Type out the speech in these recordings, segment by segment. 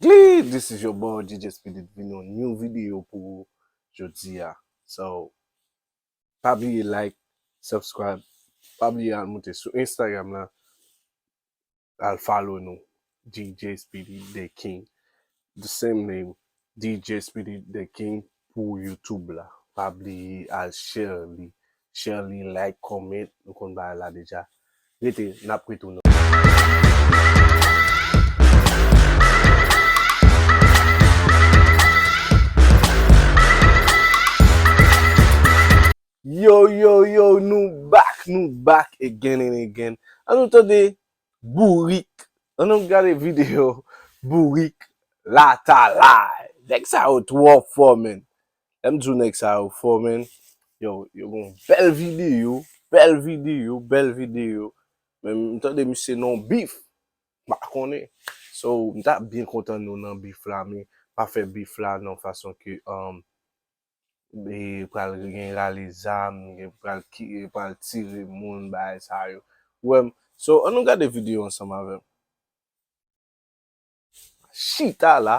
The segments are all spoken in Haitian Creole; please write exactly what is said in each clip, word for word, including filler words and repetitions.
Glee, this is your boy D J Speedy vin yon new video pou ou jodi a. So, pa bliye like, subscribe, pa bliye al moute sou Instagram la, al follow nou, D J Speedy the King. The same name, D J Speedy the King pou YouTube la. Pa bliye al share li. Share li, like, comment, nou konn bagay la deja. Rete, n ap retounen. Yo, yo, yo, nou back, nou back again and again. An nou tande Bourik. An nou gade videyo Bourik Latalay. Nèg sa yo twò fò, man. Lè m di w nèg sa yo fò, man, yo, yo gon bèl videyo, bèl videyo, bèl videyo. Men m tande misye nan yon bif. M pa konnen. So, m ta byen kontan nou nan bif la, men pa fè bif la nan fason ke, um, e pral gen rale zam, gen pral ki, pral tire moun, bagay sa yo. Ou wè m? So, an nou gade videyo ansanm avè m. Chita la,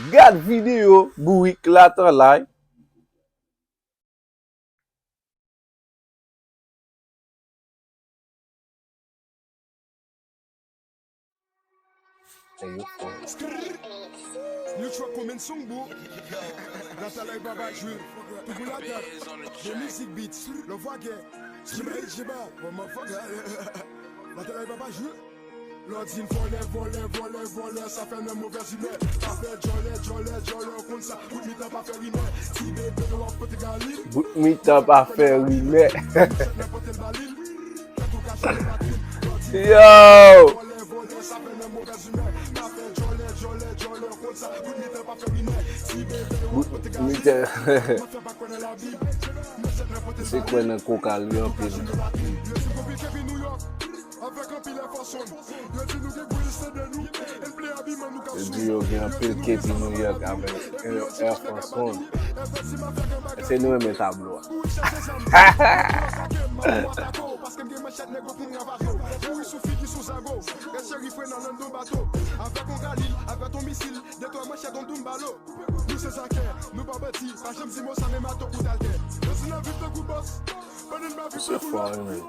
gad videyo Bourik Latalay. Hey, yo fò. New track coming soon, boo. Latalay Baba Jwe. Tout moun la tèt. De music beats. Lè vwa gen. Jimmy Jiba. Motherfucker. Latalay Baba Jwe. Lè w di n vòlè, vòlè, vòlè, vòlè, sa fè nan movèz imè. Pa fè djòlè, djòlè, djòlè, w konn sa. Bout mitan pa fè rimè. Ti bebe w ap pote galil. Bout mitan pa fè rimè. Yo! Bout mitan. Se kwè nan koka li anpil. Yo di yo gen anpil kepi Nouyòk avèk Air Force One. Èske nou renmen tablo a? Misye fò, wi, men.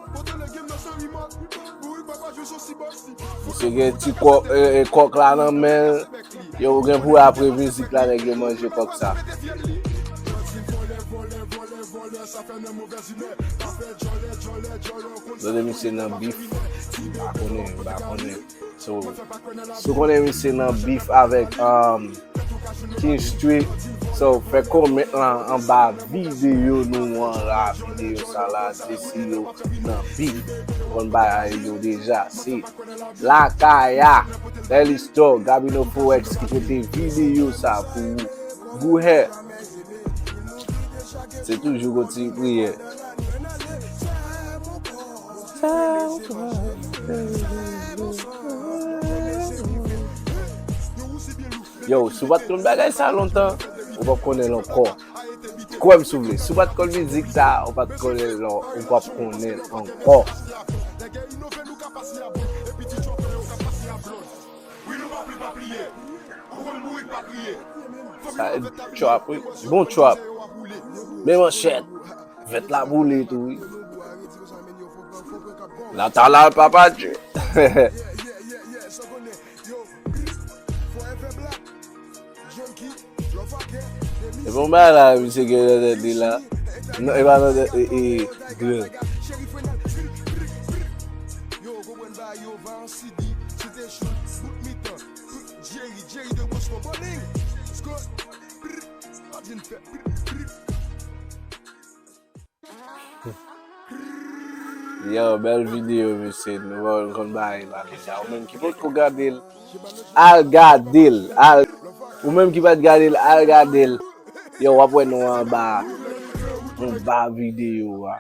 Misye gen ti kò-, e, e, kòk la nan men l. Yo, ou gen pou wè apre mizik la, nèg yo manje kòk sa. Tande misye nan bif. M pa konnen, m pa konnen. So, si w konnen misye nan bif avèk, um, King Street, so, fè kòmant lan anba videyo nou an la, videyo sa la, di si yo nan bif. Konn bagay yo deja, se Lakay a, Daily Store, Gabino Forex ki pote videyo sa pou ou. Gouhè. Se toujou gon ti priyè. Yo, si w pa t konn bagay sa lontan, ou p ap konnen l ankò. Kwè m si w vle, si w pa t konn mizik sa, ou pa t konnen l, ou p ap konnen l ankò. Sa trap, wi. Bon trap. Men manchèt. Vèt la boule tou, wi. Latalay, Papa Dye. E bon bagay la, misye gen nan tèt li la. Non, e pa nan tèt, e, e, grenn. Yo, bèl videyo, mesye. Nou konn bagay la deja. Ou menm ki potko gade l, al gade l. Al, ou menm ki pa t gade l, al gade l. Yo, w ap wè nou anba, anba videyo a.